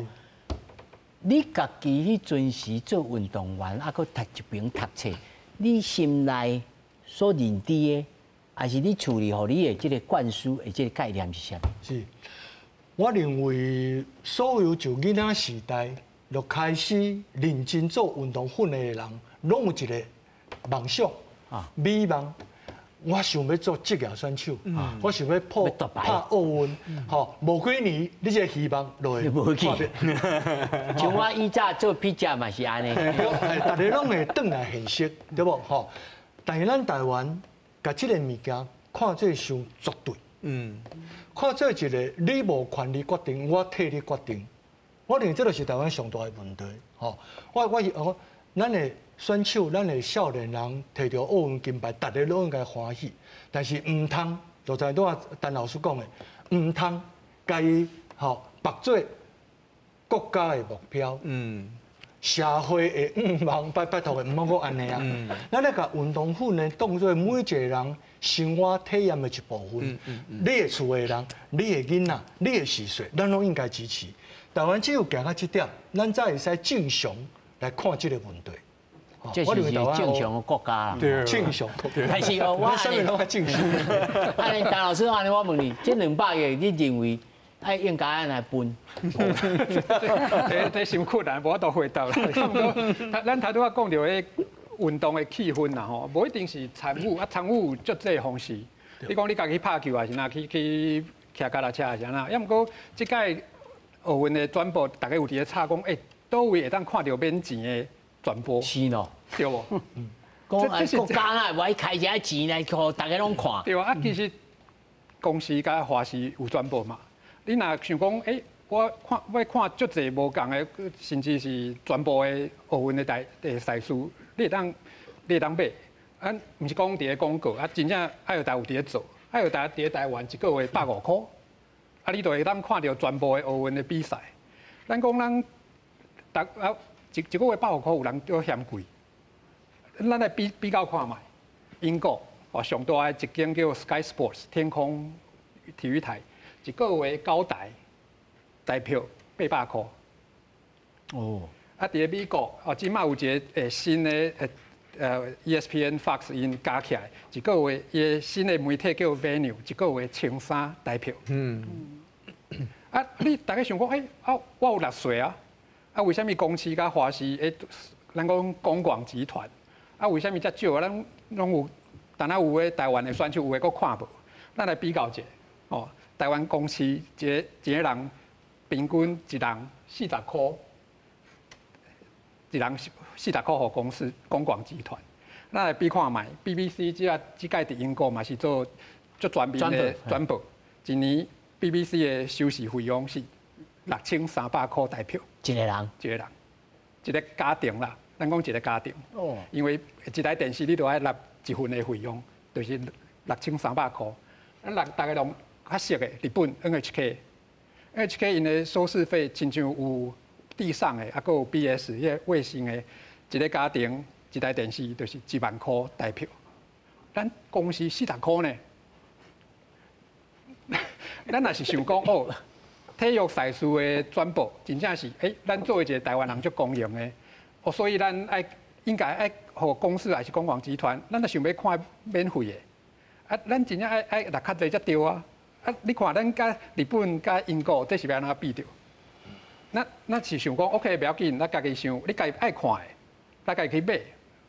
你家己彼陣時做運動員，啊，閣讀一邊讀冊，你心內所認知的，還是你厝裡予你的這個灌輸的這個概念是啥物？是，我認為所有就囡仔時代就開始認真做運動訓練的人，攏有一个夢想、美夢。我想欲做職業選手，我想欲破拍奧運，吼，無幾年你這個希望就會無去。像我以前做筆者嘛是按呢，對，大家攏會轉來現實，對無？吼，但是咱台灣共這個物件看做傷絕對，看做一個你無權利決定，我替你決定。我認為這就是台灣上大的問題，吼。我咱的選手，咱的少年人提著奧運金牌，大家攏應該歡喜。但是毋通，就像拄仔陳老師講的，毋通共伊吼縛做國家的目標，社會的願望，拜拜託的，毋好閣按呢啊。咱來共運動訓練當做每一個人生活體驗的一部分。你的厝的人，你的囡仔，你的序細，咱攏應該支持。台灣只有行到這點，咱才會使正常來看這個問題。這是正常的國家啦，正常。但是哦，我啥物攏較正常。按呢，陳老師按呢，我問你，這200億，你認為愛應該按來分？這傷困難，無法度回答啦。咱頭拄仔講著彼運動的氣氛啦吼，無一定是參與啊，參與有足濟方式。你講你家己拍球還是哪去去騎腳踏車還是按怎？抑毋過這屆奧運的轉播，大家有佇咧吵講，欸，佗位會當看著免錢的轉播？是咯，對無？講啊，國家哪會開這錢來，予大家攏看？對啊，啊，其實公視佮華視有轉播嘛。你若想講，欸，我看欲看足濟無仝的，甚至是全部的奧運的大的賽事，你會當買。啊，毋是講佇咧廣告，啊，真正愛爾達有佇咧做，愛爾達佇咧台灣一個月150塊，啊，你就會當看著全部的奧運的比賽。咱講咱，逐啊一個月百五箍，有人閣嫌貴。咱來比比較看覓，英國哦上大的一間叫 Sky Sports 天空體育台，一個月九台台票800箍。哦。啊，佇咧美國哦，這馬有一个新的ESPN Fox 𪜶加起來，一個月伊的新的媒體叫 Venu，一個月1300台票。啊，你大家想講，欸，啊，我有納稅啊，啊，為啥物公視佮華視？欸，咱講公廣集團，啊，為啥物遮少？咱攏有，但仔有的台灣的選手有的閣看無？咱來比較一下，哦，台灣公視一个一个人平均一人四十箍，一人四十箍予公司公廣集團。咱來比看覓，BBC 這這屆佇英國嘛是做足全面的轉播，一年 BBC 的收視費用是6300箍台票。一個人，一個人，一個家庭啦，咱講一個家庭。哦。因為一台電視你都愛納一份的費用，就是6300箍。咱人大家攏較熟的日本 NHK，NHK 𪜶的收視費親像有地上的，啊，閣有 BS 彼個衛星的，一個家庭一台電視就是1萬箍台票。咱公視四十箍呢。咱若是想講哦，體育賽事的轉播真正是，欸，咱作為一個台灣人足光榮的，哦，所以咱愛應該愛予公視還是公廣集團，咱若想欲看免費的，啊，咱真正愛愛納較濟才對啊！啊，你看咱佮日本佮英國，這是欲按怎比著？咱是想講，OK，袂要緊，咱家己想，你家己愛看的，咱家己去買。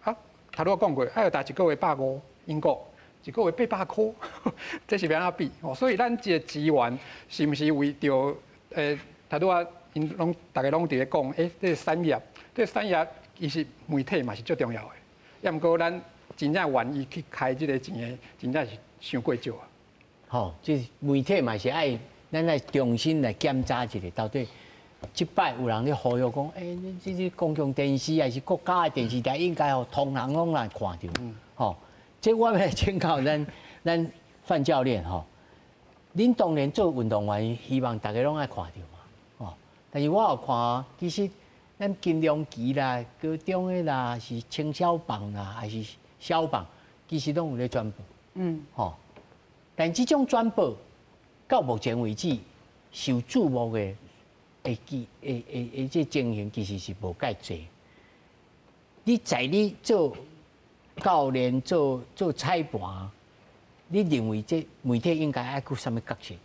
啊，頭拄仔講過，愛爾達一個月150，英國一個月800箍，這是欲按怎比？哦，所以咱這個資源是毋是為著頭拄仔𪜶攏大家攏佇咧講，欸，這個產業，這個產業其實媒體嘛是足重要的，抑毋過咱真正願意去開這個錢的，真正是傷過少啊。吼，這媒體嘛是愛咱來重新來檢查一下，到底這擺有人咧呼籲講，欸，這這公共電視還是國家的電視台，應該予通人攏來看著。吼，這我欲來請教咱范教練吼，恁當年做運動員，希望大家攏愛看著嘛，吼。但是我有看，其實咱金龍旗啦、高中的啦、是青少棒啦，還是小棒，其實攏有咧轉播。吼。但這種轉播到目前為止，受注目的會記會會會這情形其實是無蓋濟。你在你做教練、做裁判，你認為這媒體應該愛閣啥物角色？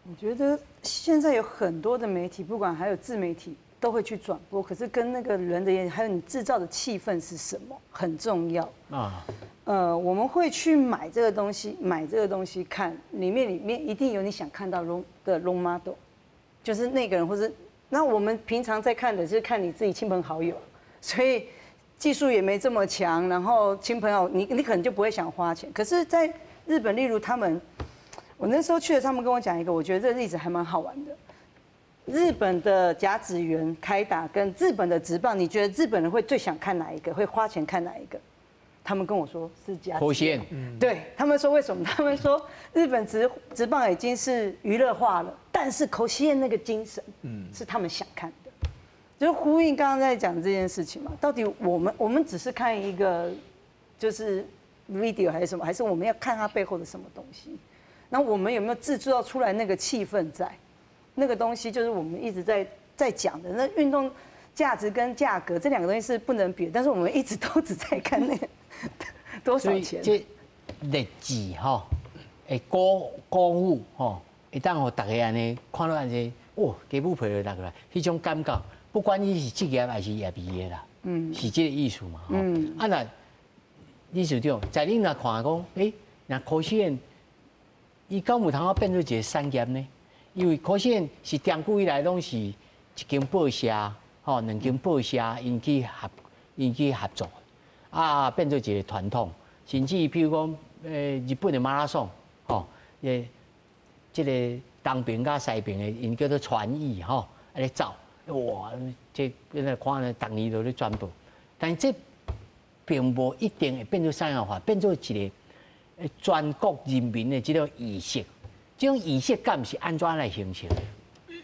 我覺得現在有很多的媒體，不管還有自媒體，都会去转播，可是跟那个人的演，还有你制造的气氛是什么很重要啊。我们会去买这个东西，买这个东西看，里面一定有你想看到 role model，就是那个人，或是那我们平常在看的是看你自己亲朋好友，所以技术也没这么强，然后亲朋好友，你可能就不会想花钱。可是，在日本，例如他们，我那时候去了，他们跟我讲一个，我觉得这个例子还蛮好玩的。日本的甲子园开打跟日本的职棒，你觉得日本人会最想看哪一个？会花钱看哪一个？他们跟我说是甲子园。对，他們說為什麼？他們說日本職棒已經是娛樂化了，但是甲子園那個精神，是他們想看的，就呼應剛剛在講這件事情嘛。到底我們只是看一個就是 video 還是什麼？還是我們要看它背後的什麼東西？那我們有沒有製造出來那個氣氛在？那個東西就是我們一直在講的。那運動價值跟價格這兩個東西是不能比，但是我們一直都只在看那個多少錢。這勵志吼，會鼓舞吼，會當予大家按呢看到按呢，哇，雞母皮就落來，彼種感覺，不管你是職業還是業餘的啦，是這個意思嘛。啊那理事長，在恁來看講，欸，若甲子園，伊敢有通啊變做一個產業呢？因為甲子園是長久以來攏是一間報社，吼，兩間報社𪜶去合作，啊，變做一個傳統，甚至比如講，日本的馬拉松，吼，這個東爿佮西爿的，𪜶叫做傳譯，吼，按呢走，哇，這變做看呢，逐年都咧轉播，但這並無一定會變做產業化，變做一個全國人民的這種意識。這種意識感是按怎來形成的？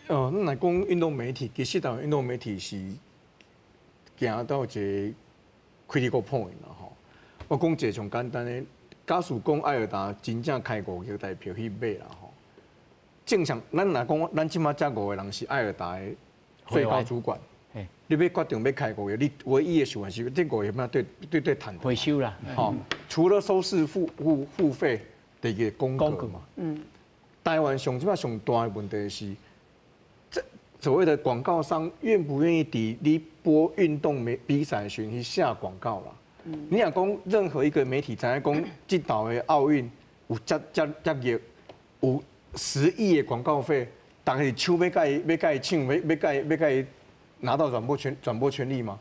哦，咱來講運動媒體，其實台灣運動媒體是行到一個 critical point 啦吼。我講一個上簡單的，假使講愛爾達真正開5億台票去買啦吼，正常，咱若講咱這馬遮五個人是愛爾達的最高主管，你欲決定欲開五億，你唯一的想法是這五億欲對趁。回收啦。吼，除了收視付費的一個廣告嘛。台灣上這擺上大的問題是，這所謂的廣告商願不願意佇你播運動媒比賽時去下廣告啦？你若講任何一個媒體知影講，這道的奧運有遮遮遮熱，有10億的廣告費，逐家搶欲共伊欲共伊搶，欲共伊拿到轉播權利嘛？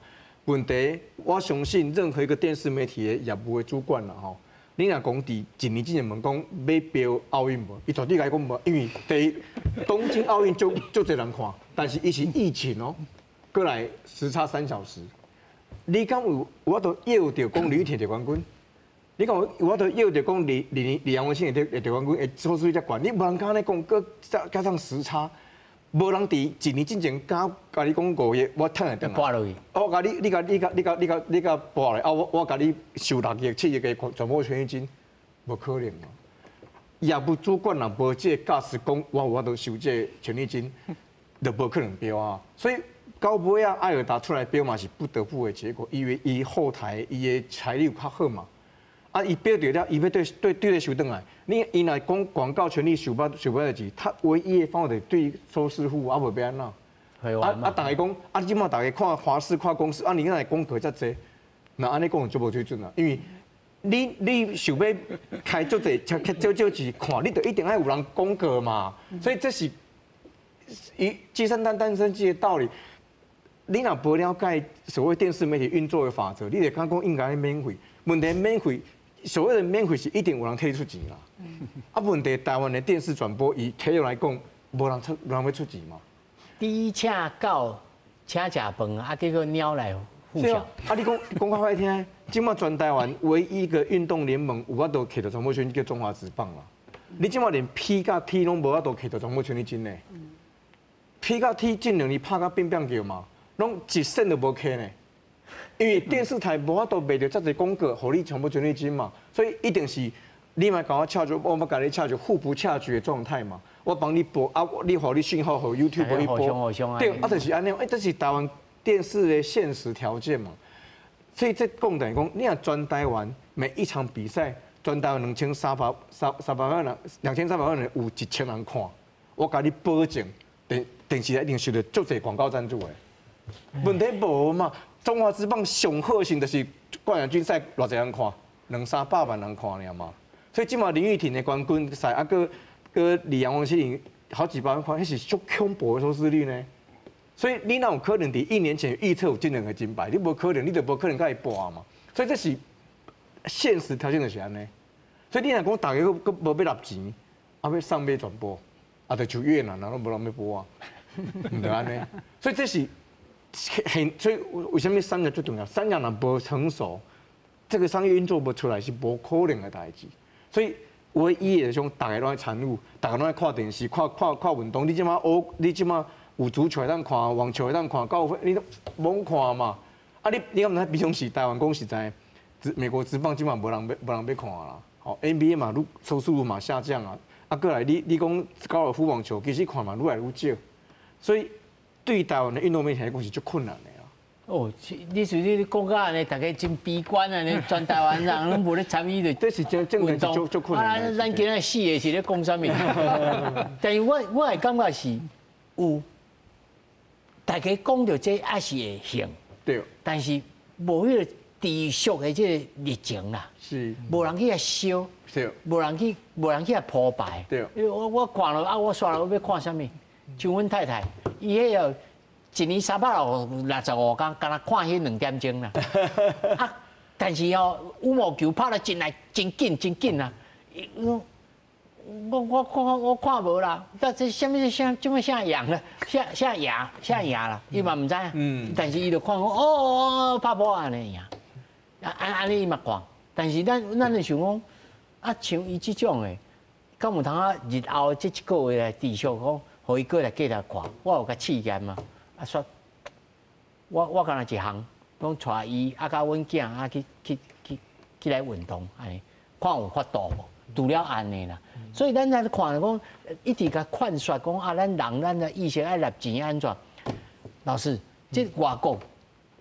問題我相信任何一個電視媒體的業務的主管啦吼。你若講佇一年之前問講欲標奧運無？伊絕對共你講無，因為第一東京奧運足足濟人看，但是伊是疫情哦，過來時差3小時，你敢有法度約著講李雨婷得冠軍？你敢有法度約著講李李李楊文新會得冠軍？會收視率遮懸？你無人敢按呢講，閣加上時差，無人佇一年之前敢共你講5億，我趁會轉來。撥落去。我共你，你共撥來，啊，我共你收6億、7億的轉播權利金，無可能嘛。業務主管若無這個價值講，我有法度收這個權利金，就無可能標啊。所以到尾啊，愛爾達出來標嘛是不得不的結果，因為伊後台伊的財力有較好嘛。啊，伊標著了，伊欲對收轉來。你伊若講廣告權利收不代誌，他唯一的方法對收視戶啊，無欲按怎？啊啊！逐家講啊，這馬逐家看華視看公視，啊，你哪會廣告遮濟？那按呢講就無水準啦，因為你想欲開足濟，較少少錢看，你就一定愛有人廣告嘛。所以這是伊雞生蛋，蛋生雞的道理。你若無了解所謂電視媒體運作的法則，你就感覺講應該免費。問題免費，所謂的免費是一定有人替你出錢啦。啊，問題台灣的電視轉播以體育來講，無人欲出錢嘛。豬請狗請食飯，啊，結果貓來付錢。啊，你講講較歹聽，這馬全台灣唯一一個運動聯盟有法度摕著轉播權叫中華職棒啦。你這馬連 P 佮 T 攏無法度摕著轉播權利金呢。P 佮 T 這兩年拍甲變變叫嘛，攏一仙都無摕呢。因為電視台無法度賣著遮濟廣告，予你傳播權利金嘛，所以一定是你莫共我恰住，我欲共你恰住，互不恰住的狀態嘛。我幫你播啊，你予你訊號予 YouTube 予你播，對，啊，就是按呢，欸，這是台灣電視的現實條件嘛。所以這講等於講，你若全台灣每一場比賽，全台灣兩千三百三三百萬人，2300萬人有1000人看，我共你保證，電視台一定收著足濟廣告贊助的。问题无嘛？中华职棒上好胜就是冠亚军赛，偌济人看，两三百万人看尔嘛。所以这马林玉婷的冠军赛，啊，阁阁李洋、王齐麟好几百万看，彼是足恐怖的收视率呢。所以你哪有可能伫一年前预测有这两个金牌？你无可能，你就无可能共伊搏嘛。所以这是现实条件就是按呢。所以你若讲大家阁阁无欲纳钱，啊欲送欲转播，啊就像越南啊，拢无人欲播啊，毋著按呢。所以这是很，所以为啥物产业最重要？产业若无成熟，这个商业运作无出来是无可能的代志。所以唯一的种，大家拢爱参与，大家拢爱看电视、看看看运动。你这马学，你这马有足球会当看，网球会当看，高尔夫你都罔看嘛？啊你你敢毋知平常时台湾讲实在，美国职棒这马无人欲看啦。吼，NBA 嘛，愈收视率嘛下降啊。啊，过来你讲高尔夫网球，其实看嘛愈来愈少，所以对台湾的运动媒体来讲是足困难的啦。哦，你是你讲到按呢，大家真悲观啊！呢，全台湾人拢无咧参与的这是真真运动，足困难。啊，咱今仔四个是咧讲啥物？但是我的感觉是有，大家讲著这还是会兴，但是无彼个持续的这个热情啦，无人去遐烧，无人去遐铺排。因为我看了啊，我煞了我欲看啥物？像阮太太，伊彼个一年365天，干焦看彼两点钟啦。啊，但是哦，羽毛球拍得真来真紧真紧啊！我看无啦，但这啥物啥这么啥赢啦，啥啥赢啥赢啦，伊嘛毋知。但是伊就看讲哦，拍波按呢赢，啊按呢伊嘛看。但是咱就想讲，啊像伊这种的，敢有通啊日后这一个月来持续讲，予伊阁来继续看，我有共试验嘛。啊煞，我干焦一项，讲带伊啊，佮阮囝啊去去去去来运动，按呢看有法度无？除了按呢啦，所以咱在看讲，一直共劝说讲啊，咱人咱的意识爱纳钱按怎？老师，这外国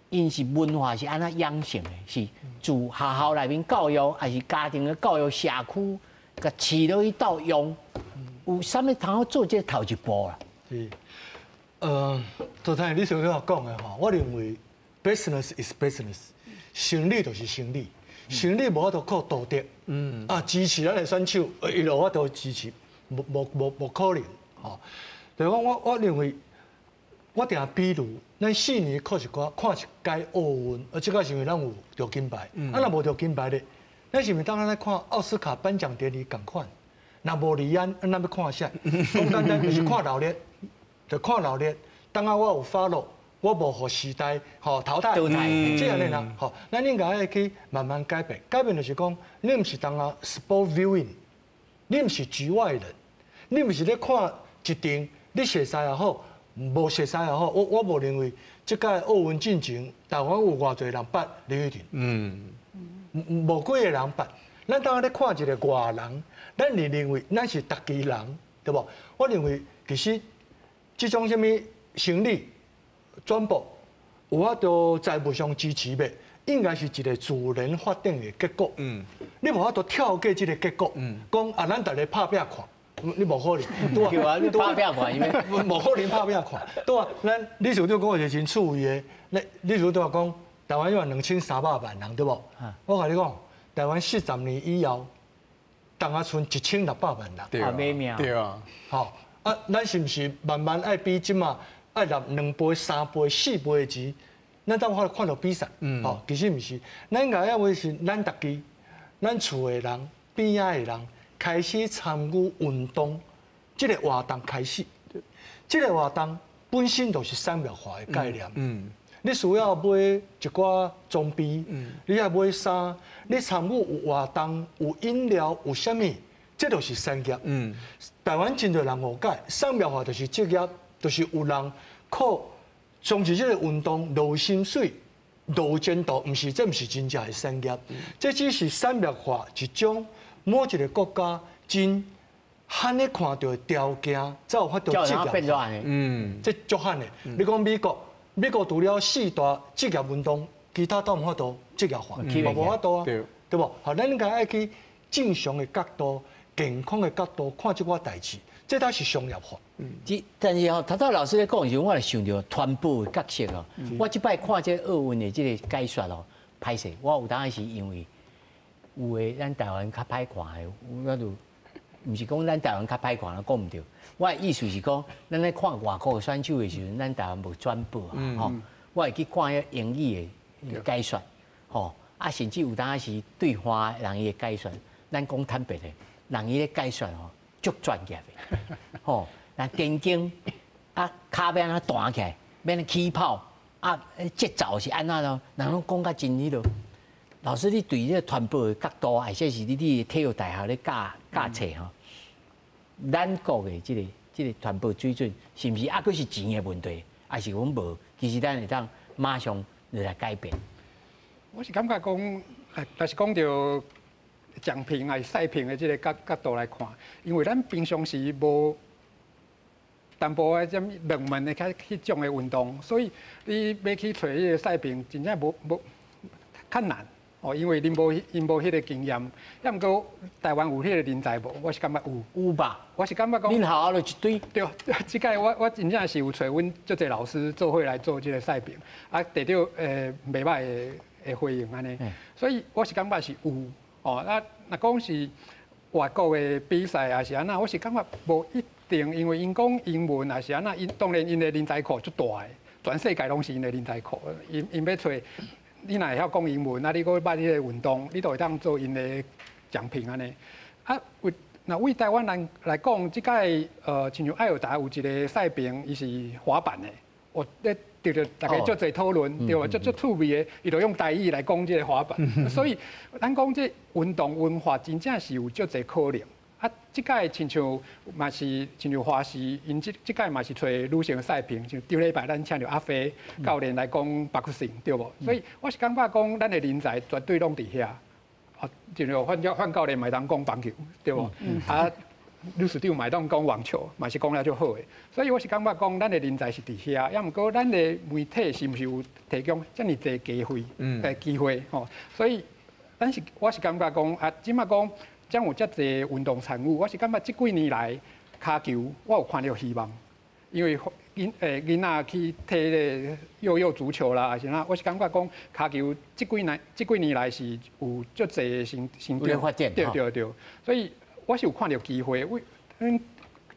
𪜶是文化是按怎养成的？是自学校内面教育，还是家庭的教育、社区，共饲落去斗用？有啥物通好做这头一步啦？是，昨天你上头讲的吼，我认为 business is business，生意就是生意。生意无法度靠道德，啊支持咱的选手，伊就有法度支持，无可能，吼。就是讲我认为，我定比如，咱4年看一寡看一届奥运，啊，这个是因为咱有著金牌，啊，若无著金牌咧，咱是毋是当咱咧看奥斯卡颁奖典礼仝款？若无李安，咱欲看啥？讲简单就是看热闹，就看热闹。当下我有 follow。我无予时代吼淘汰，这样呢啦，吼，咱应该爱去慢慢改变。改变就是讲，你毋是当下 sport viewing，你毋是局外人，你毋是咧看一场，你熟似也好，无熟似也好，我无认为这届奥运进前，台湾有偌济人捌林郁婷，无几个人捌。咱当下咧看一个外人，咱是认为咱是家己人，对无？我认为其实这种啥物生理转播有法度财务上支持袂？应该是一个自然发展的结果。你无法度跳过这个结果。讲啊，咱逐家拍拼看，你无可能。对啊，你拍拼看，因为无可能拍拼看。对啊，咱理事长讲一个真趣味的，你理事长讲台湾有2300万人，对无？我共你讲，台湾40年以后，当下賰1600万人。对啊，对啊。好，啊，咱是毋是慢慢爱比这马爱纳两倍、三倍、四倍的钱？咱才有法度看著比赛。吼，其实毋是，咱应该要为是咱家己，咱厝的人、边仔的人开始参与运动，这个活动开始，这个活动本身就是产业化的概念。你需要买一寡装备，你爱买衫，你参与有活动、有饮料、有啥物，这就是产业。台湾真济人误解，产业化就是职业，就是有人靠从事这个运动落薪水、落前途，毋是，这毋是真正的产业，这只是产业化一种某一个国家真罕咧看著的条件，才有法度职业化。这足罕的。你讲美国，美国除了四大职业运动，其他都无法度职业化，嘛无法度啊，对无？好，咱应该爱去正常的角度健康的角度看這寡代誌，這才是商業化。這但是吼，頭拄老師咧講的時陣，我就想著傳播的角色哦。我這擺看這奧運的這個解說哦，歹勢，我有當時因為有的咱台灣較歹看的，我就毋是講咱台灣較歹看啦，講毋對。我的意思是講，咱咧看外國的選手的時陣，咱台灣無轉播啊，吼。我會去看彼英語的解說，吼，啊，甚至有當時對話人伊的解說，咱講坦白的，人伊咧解說吼，足專業的，吼，那田徑啊，跤欲按怎彈起來，欲按怎起跑啊，節奏是按怎咯，人攏講甲真彼落。老師，你對這個傳播的角度，或者是你佇體育大學咧教教冊吼，咱國的這個傳播水準，是毋是猶閣是錢的問題，還是講無？其實咱會當馬上就來改變。我是感覺講，若是講著講評還是賽評的這個角度來看，因為咱平常時無淡薄仔這冷門的較彼種的運動，所以你欲去揣彼個賽評，真正無無較難哦，因為𪜶無彼個經驗。抑毋過台灣有彼個人才無？我是感覺有。有吧？我是感覺講。恁學校就一堆。對，這屆我真正是有揣阮足濟老師做伙來做這個賽評，啊，得著袂䆀的回應按呢。所以我是感覺是有哦，啊，若講是外國的比賽抑是按怎，我是感覺無一定，因為𪜶講英文抑是按怎，𪜶當然𪜶的人才庫足大的，全世界攏是𪜶的人才庫，𪜶欲揣。你若會曉講英文，啊，你閣捌彼個運動，你都會當做𪜶的講評按呢。啊，為若為台灣人來講，這屆親像愛爾達有一個賽評，伊是滑板的，我咧得著大家足濟討論，對無？足足趣味的，伊就用台語來講這個滑板。所以，咱講這運動文化真正是有足濟可能。啊，這屆親像嘛是親像華視，𪜶這這屆嘛是揣女性賽評，像頂禮拜咱請著阿飛教練來講 boxing，對無？所以我是感覺講，咱的人才絕對攏佇遐。啊，就像范范教練嘛會當講棒球，對無？啊，呂市長嘛會當講網球，嘛是講了足好的。所以我是感覺講，咱的人才是佇遐，抑毋過咱的媒體是毋是有提供遮爾濟機會？機會吼。所以，咱是我是感覺講，啊，這馬講。才有遮濟運動參與，我是感覺這幾年來，跤球我有看著希望，因為囡仔去踢个幼幼足球啦，抑是啥，我是感覺講跤球這幾年來是有足濟成長，發展，對對對，所以我是有看著機會。為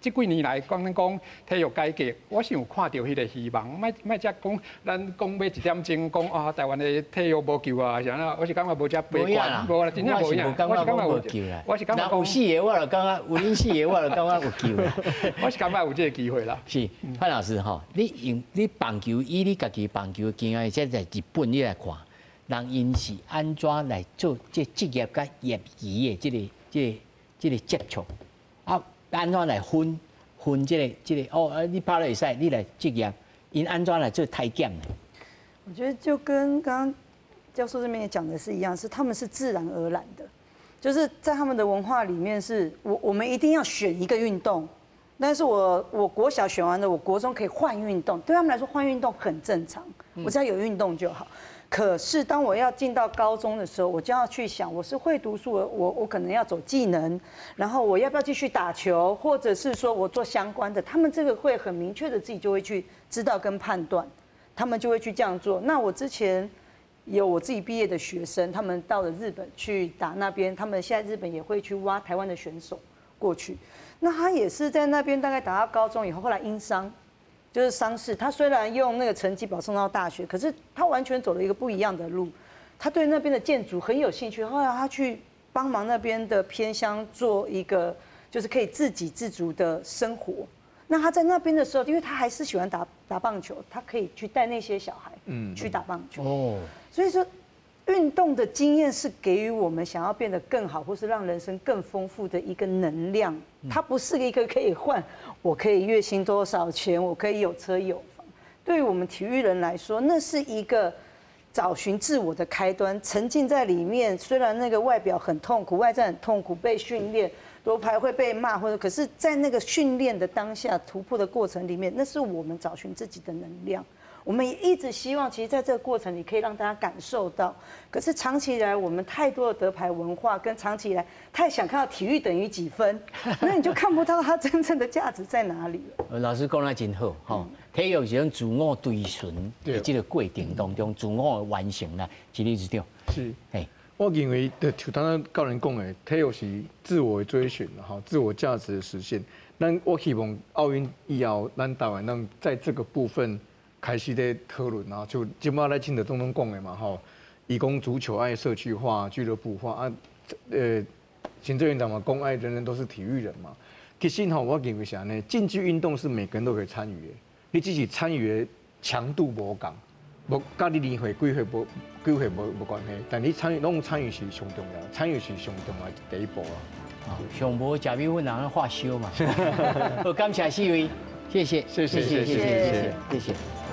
這幾年來講咱講體育改革，我是有看著彼個希望。莫莫才講咱講欲一點鐘講啊，台灣的體育無救啊，啥啦？我是感覺無遮悲觀，無啦，真正無影。我是感覺有救啦。我是感覺有四个，我就感覺有恁四个，我就感覺有救啦。我是感覺有這個機會啦。是范老師吼，你用你棒球以你家己棒球的經驗，這在日本你來看，人𪜶是按怎來做這職業佮業餘的這個接觸啊？按怎來分分這個哦？你拍了會使，你來職業，𪜶按怎來做體檢呢？我覺得就跟剛剛教授這邊也講的是一樣，是他們是自然而然的，就是在他們的文化裡面，是我們一定要選一個運動，但是我國小選完了，我國中可以換運動，對他們來說換運動很正常，我只要有運動就好。可是當我要進到高中的時候，我就要去想，我是會讀書的，我可能要走技能，然後我要不要繼續打球，或者是說我做相關的，他們這個會很明確的自己就會去知道跟判斷，他們就會去這樣做。那我之前有我自己畢業的學生，他們到了日本去打那邊，他們現在日本也會去挖台灣的選手過去。那他也是在那邊大概打到高中以後，後來因傷。就是傷勢，他雖然用那個成績保送到大學，可是他完全走了一個不一樣的路。他對那邊的建築很有興趣，後來他去幫忙那邊的偏鄉做一個，就是可以自給自足的生活。那他在那邊的時候，因為他還是喜歡打打棒球，他可以去帶那些小孩，去打棒球。哦，所以說運動的經驗是給予我們想要變得更好，或是讓人生更豐富的一個能量。它不是一個可以換，我可以月薪多少錢，我可以有車有房。對於我們體育人來說，那是一個找尋自我的開端。沉浸在裡面，雖然那個外表很痛苦，外在很痛苦，被訓練奪牌會被罵，或者可是，在那個訓練的當下突破的過程裡面，那是我們找尋自己的能量。我们也一直希望，其实在这个过程里可以让大家感受到。可是长期以来，我们太多的得牌文化，跟长期以来太想看到体育等于几分，那你就看不到它真正的价值在哪里了。老师讲得真好，吼，体育是种自我追寻的这个过程当中，自我的完成啦，这个是对。是，哎，我认为就像刚刚教练讲的，体育是自我的追寻，哈，自我价值的实现。咱我希望奥运以后，咱台湾能在这个部分开始咧讨论啊，就这摆赖清德总统讲的嘛，吼，伊讲足球爱社区化、俱乐部化啊，行政院长嘛讲爱人人都是体育人嘛。其实吼，我认为是按呢，竞技运动是每个人都可以参与的，你只是参与的强度无仝，无佮你年岁几岁无几岁无关系，但你参与拢参与是上重要，参与是上重要的第一步啊。上无食米粉人发烧嘛。好，感谢四位，谢谢，谢谢，谢谢，谢谢，谢谢。